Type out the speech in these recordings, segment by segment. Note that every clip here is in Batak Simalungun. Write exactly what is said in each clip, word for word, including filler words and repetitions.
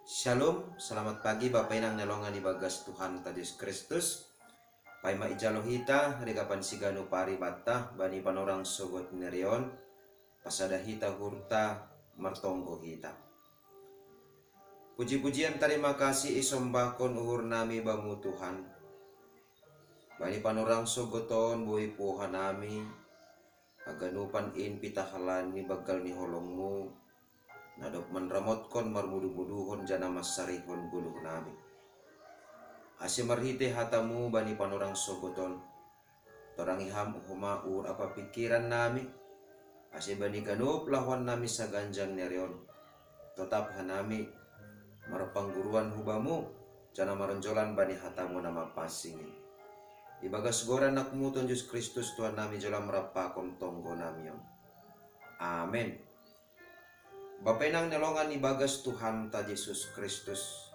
Shalom, selamat pagi Bapa Inang na longan ibagas Tuhanta Jesus Kristus. Paima ijalo hita, rigapan siganu paribatta, bani panorang sogot nerion, pasada hita hurta, martonggo hita. Puji-pujian tarima kasih isombahkon uhur nami bamu Tuhan. Bani panorang sogoton boi puoha nami, haganupan in pitahalan ni banggal ni holongmu, na dob manramotkon marmudu-muduhon jana mansarihon goluh nami. Ase marhite hatamu bani panorang sogoton, torangi ham homa uhur apa pingkiran nami, ase bani ganup lahoan nami saganjang nerion, totap hanami marpangguruan hubamu, jana maronjolan bani hatamu na mapansing. Ibagas goran anakmu Tuhan Jesus Kristus Tuhan nami jolam rampakon tonggo nami on. Amen. Bapa Inang na longan ibagas Tuhanta Jesus Kristus.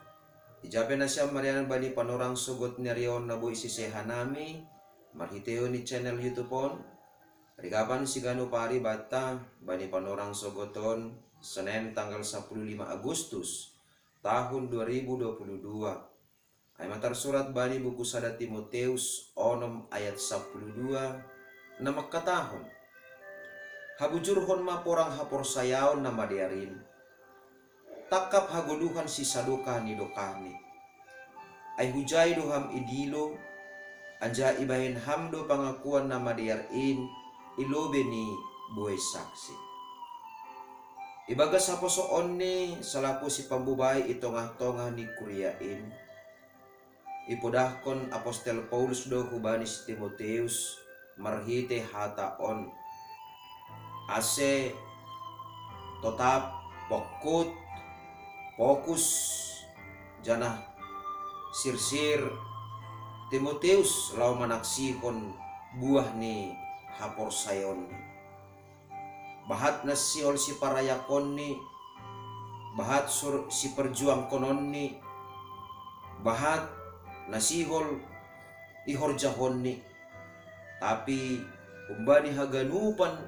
Ijape nasiam marianan bani panorang sogot nerion na boi siseha nami, marhiteion ni channel YouTube on, rigapan siganu paribatta, bani panorang sogoton, Senen tanggal sapuluh lima Agustus, tahun dua ribu dua puluh dua. Ai ma tarsurat bani buku sada Timoteus onom ayat sapuluh dua, na mangkatahon: Habujurhon ma porang haporsayaon na madear in, tangkap hagoluhan sisadokah ni dokahni. Ai hujai do ham idilo, anjaha ibahen ham do pangakuan na madear in i lobei ni buei saksi. Ibagas haposoonni salaku sipambubai i tongah-tongah ni kuria in, ipodahkon apostel Paulus do hubani si Timoteus marhite hata on, ase totap pongkut, fokus, janah sirsir Timoteus laho manaksihon buah ni haporsayaon. Bahat na sihol siparayakonni, bahat sur siperjuangkononni, bahat na sihol ihorjahonni, tapi humbani haganupan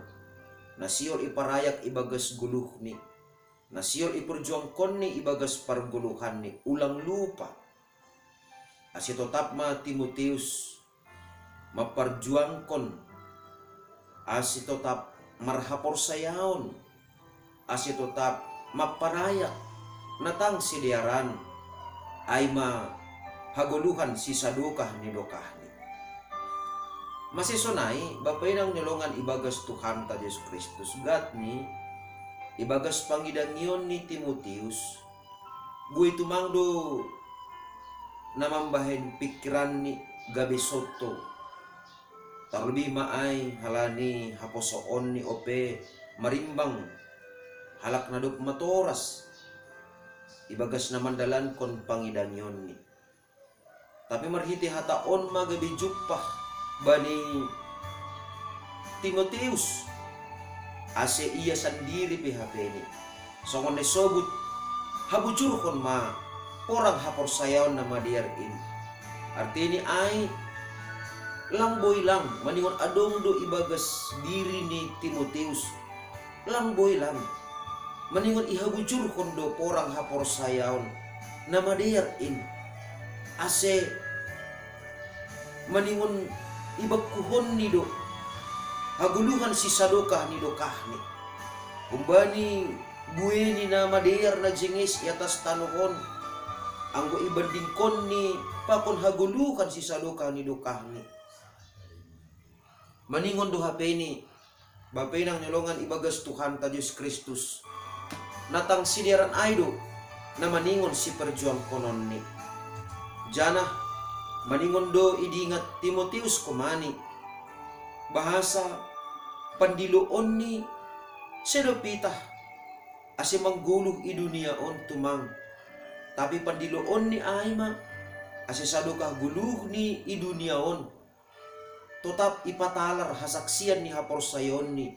na sihol iparayak ibagas goluhni, na sihol iperjuangkonni ibagas pargoluhanni, ulang lupa. Ase totap ma Timoteus mamparjuangkon, ase totap marhaporsayaon, ase totap mamparayak, na tang sidearan, ai ma hagoluhan sisadokah ni dokahni. Mase sonai, Bapa Inang na longan ibagas Tuhanta Jesus Kristus, gatni, ibagas pangidangion ni Timoteus, buei tumang do na mambahen pingkiranni gabe sontou. Tarlebih ma ai halani haposoonni ope marimbang halak na dob matoras ibagas na mandalankon pangidangionni. Tapi marhite hata on ma gabe jumpah bani Timoteus, ase ia sandiri pe hapeni. Songon na isobut, habujurhon ma porang haporsayaon na madear in. Artini ai, lang boi lang, maningon adong do ibagas diri ni Timoteus, lang boi lang, maningon ihabujurhon do porang haporsayaon na madear in, ase maningon ibangkuhonni do hagoluhan sisadokah ni dokahni. Humbani buei ni na madear na jenges i atas tanoh on, anggo ibandingkonni pakon hagoluhan sisadokah ni dokahni. Maningon do hapeni, Bapa Inang na longan ibagas Tuhanta Jesus Kristus, na tang sidearan ai do na maningon siperjuangkononni. Janah maningon do idingat Timoteus homani, bahasa pandiloonni sedo pitah ase manggoluh i dunia on tumang. Tapi pandiloonni ai ma, ase sadokah goluhni i dunia on, totap ipatalar hasaksian ni haporsayaonni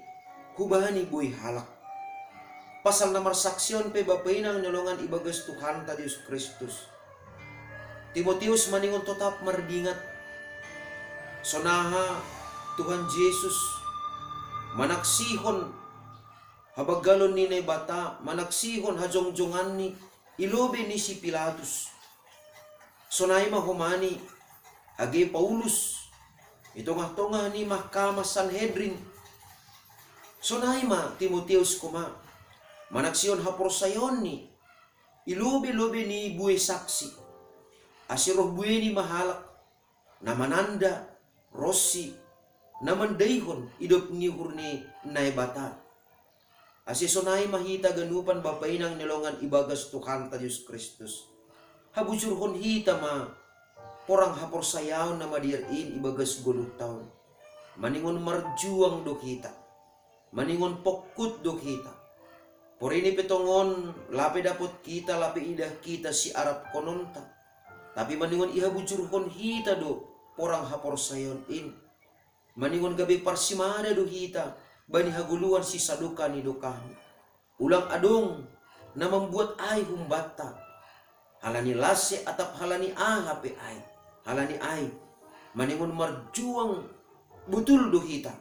hubani buei halak. Pasal na marsaksi on pe, Bapa Inang na longan ibagas Tuhanta Jesus Kristus, Timoteus maningon totap mardingat, sonaha Tuhan Jesus manaksihon habanggalon ni Naibata, manaksihon hajongjonganni, i lobei ni si Pilatus. Sonai ma homani age Paulus i tongah-tongah ni mahkamah Sanhedrin. Sonai ma Timoteus koma manaksihon haporsayaonni i lobei-lobei ni buei saksi, ase roh buei ni mahalak na mananda ronsi na mandaihon idop ni uhur ni Naibata. Ase sonai ma hita ganupan bapa inang ni longan ibagas Tuhanta Jesus Kristus. Habujurhon hita ma porang haporsayaon na madear in ibagas goluh taon. Maningon marjuang do hita, maningon pongkut do hita. Porini pe tongon lape dapot hita, lape idah hita siarapkononta. Tapi maningon ihabujurhon hita do porang haporsayaon in. Maningon gabe parsimada do hita bani hagoluhan sisadoka ni dokahni. Ulang adong na mambuat ai humbanta, halani lase atap halani aha pe ai, halani ai. Maningon marjuang butul do hita,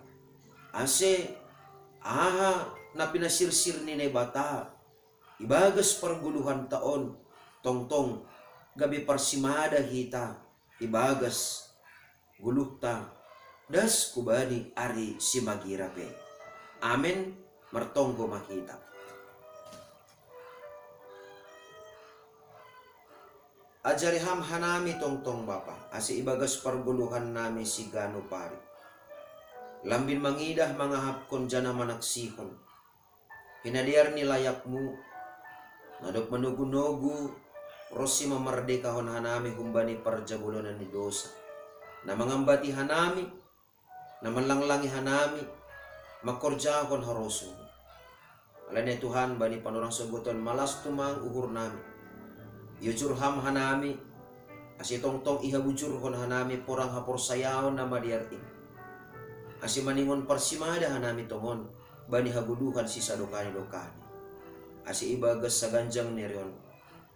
ase aha na pinasirsir ni Naibata ibagas pargoluhanta on, tongtong gabe parsimada hita ibagas goluhta das hubani ari simagira pe. Amen. Martonggo ma hita. Ajari Ham hanami tongtong Bapa, ase ibagas pargoluhannami siganup ari lambin mangidah, mangahapkon janah manaksihon hinadear ni layakMu, na dob manogu-nogu ronsi mamardekahon hanami humbani parjabolonan ni dosa, na mangambati hanami, na manlanglangi hanami mangkorjahon harosuhMu. Alani ai Tuhan, bani panorang sogoton malas tumang uhurnami. Iujur Ham hanami, ase tongtong ihabujurhon hanami porang haporsayaon na madear in, ase maningon parsimada hanami tongon bani hagoluhan sisadokani-dokani, ase ibagas saganjang ni ari on,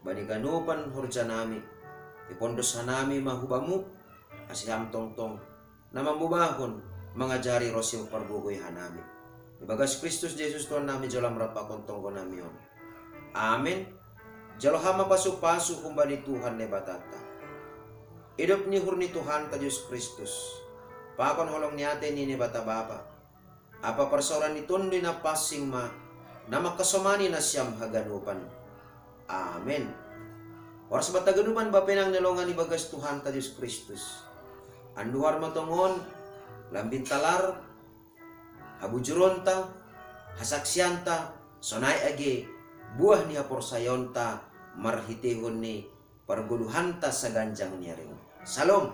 bani ganupan horjanami, ipondos hanami ma hu Bamu, ase Ham tongtong na mambobahon, mangajari ronsi mampargogoi hanami. Ibagas Kristus Jesus Tuhannami, jalo Ham rap pakon tonggonami on. Amen. Jalo Ham ma pasu-pasu humbani Tuhan Naibatanta, idop ni uhur ni Tuhanta Jesus Kristus, pakon holong ni atei ni Naibata Bapa, ampa parsaoran ni Tonduy Napansing ma na mangkasomani nasiam haganupan. Amen. Horas banta ganupan bapa inang ni longan ibagas Tuhanta Jesus Kristus. Anduhar ma tongon lambin talar habujuronta, hasaksianta, sonai age buah ni haporsayaonta marhiteihon ni pargoluhanta saganjang ni ari on. Salom.